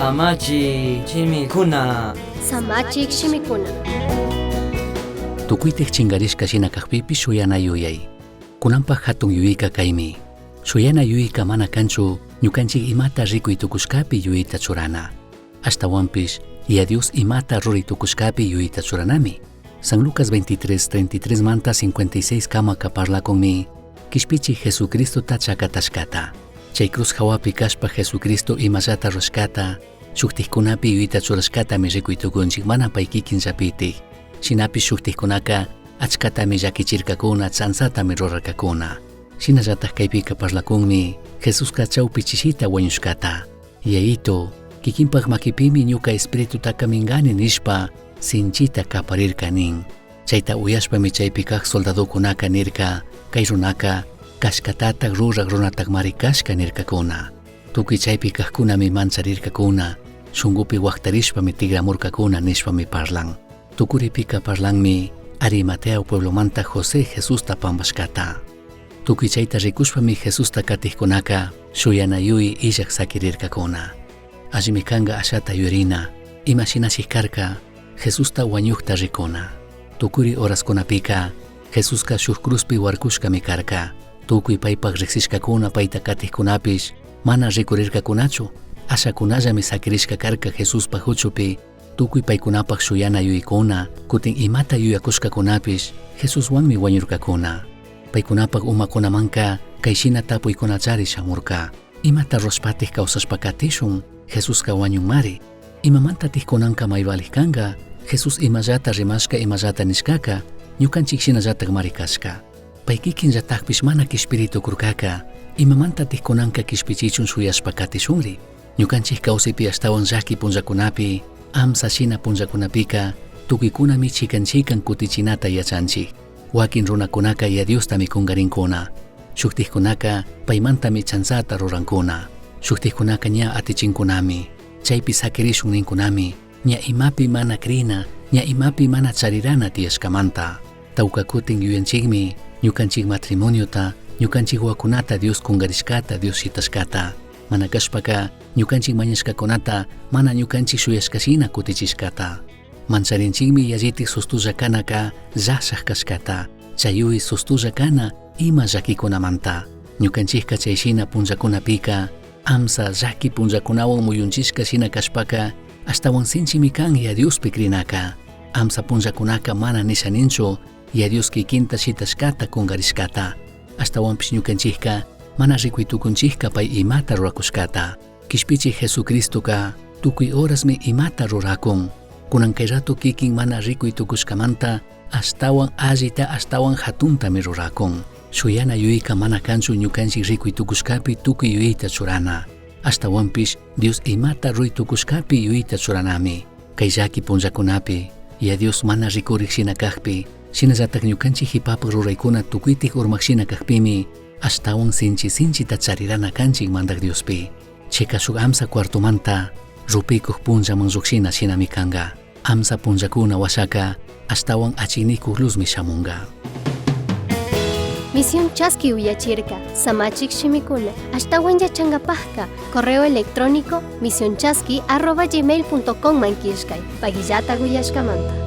Samachi shimikuna. Samachik shimikuna. Tukuytik chinkarishka shina kakpipish shuyana yuyay. Kunanpak hatun yuyayka kaymi. Shuyana yuyayka mana kanchu ñukanchik imata rikuy tukushkapi yuyayta churana. Ashtawanpish Yaya Dios imata ruray tukushkapi yuyayta churanami. San Lucas 23, 33 manta 56 kamaka parlakunmi Kishpichik Jesucristota chakatashkata. Chay cruz hawapi kashpa Jesucristo imallata rurashkata, shuktikkunapi yuyayta churashkatami rikuy tukunchik mana pay kikin llapitik. Shinapish shuktikkunaka achkatami llakichirkakuna, chanzatami rurarkakuna. Shinallataj kaypika parlakunmi Jesuska chawpi chishita wañushkata. Yayito, kikinpaj makipimi ñuka espiritutaka mingani nishpa sinchita kaparirka nin. Chayta uyashpami chaypi kaj soldadokunaka nirka, kay runaka kashkatataj ruraj runatajmari kashka nirkakuna. Tukuy chaypi kajkunami mancharirkakuna, shungupi wajtarishpami tigramurkakuna nishpami parlan. Tukuripika parlanmi Arimatea pueblomanta José Jesusta pambashkata. Tukuy chayta rikushpami Jesusta katijkunaka shuyana yuyi illaj sakirirkakuna. Allimi kanga ashata yuyarina, ima shinashi karka Jesusta wañujta rikuna. Tukuri horaskunapika Jesuska shuj cruzpi warkushkami karka. Tukuy paypak riksishkakuna payta katijkunapish mana rikurirkakunachu, ashakunallami sakirishka karka Jesuspa huchupi, tukuy paykunapak shuyana yuyaykuna, kutin imata yuyakushkakunapish Jesuswanmi wañurkakuna. Paykunapak umakunamanka kay shina tapuykunachari shamurka. Imata rurashpatik kawsashpa katishun, Jesuska wañunmari. Imamantatik kunanka may valik kanka, Jesús imallata rimashka imallata nishkaka, ñukanchik shinallatakmari kashka. Pay kikinllatakpish mana kishpiri tukurkaka, imamantatik kunanka kishpichichun shuyashpa katishunri. Ñukanchik kawsaypi ashtawan llaki punllakunapi, amsa shina punllakunapika, tukuykunami chikan chikan kutichinata yachanchik. Wakin runakunaka Yaya Diostami kunkarinkuna. Shuktikkunaka paymantami chanzata rurankuna. Shuktikkunaka ña atichinkunami. Chaypi sakirishun ninkunami, ña imapi mana krina, ña imapi mana charirana tiyashkamanta. Tawka kutin yuyanchikmi ñukanchik matrimoniota, ñukanchik wawakunata Dios kunkarishkata, Dios shitashkata. Mana kashpaka ñukanchik mañashkakunata mana ñukanchik shuyashkashina kutichishkata. Mancharinchikmi yallitik sustulla kanaka llashaj kashkata, chayuy sustulla kana ima llakikunamanta. Ñukanchikka chay shina punllakunapika, amsa llaki punllakunawan muyunchishka shina kashpaka, ashtawan sinchimi kan Yaya Diospi krinaka. Amsa punllakunaka mana nisha ninchu Yaya Dios kikinta shitashkata kunkarishkata. Ashtawanpish ñukanchikka mana rikuy tukunchikka pay imata rurakushkata. Kishpichik Jesucristoka tukuy horasmi imata rurakun. Kunan kay rato kikin mana rikuy tukushkamanta ashtawan allita ashtawan hatuntami rurakun. Shuyana yuyayka mana kanchu ñukanchik rikuy tukushkapi tukuy yuyayta churana. Ashtawanpish Dios imata ruy tukushkapi yuyayta churanami. Kay llaki punllakunapi, Yaya Dios mana rikurik shina kakpi, shinallatak ñukanchik jipapak ruraykuna tukuytik urmak shina kakpimi, ashtawan sinchi sinchita charirana kanchik Mandak Diospi. Chayka shuk amsa cuartomanta rupikuj punllaman llukshina shinami kanka. Amsa punllakuna washaka ashtawan achiknikuj luzmi shamunka. Misión Chaski uyachirka, samachik shimikuna, ashtawan yachangapajka, correo electrónico misionchaski@gmail.com man killkay, pagillata uyashkamanta.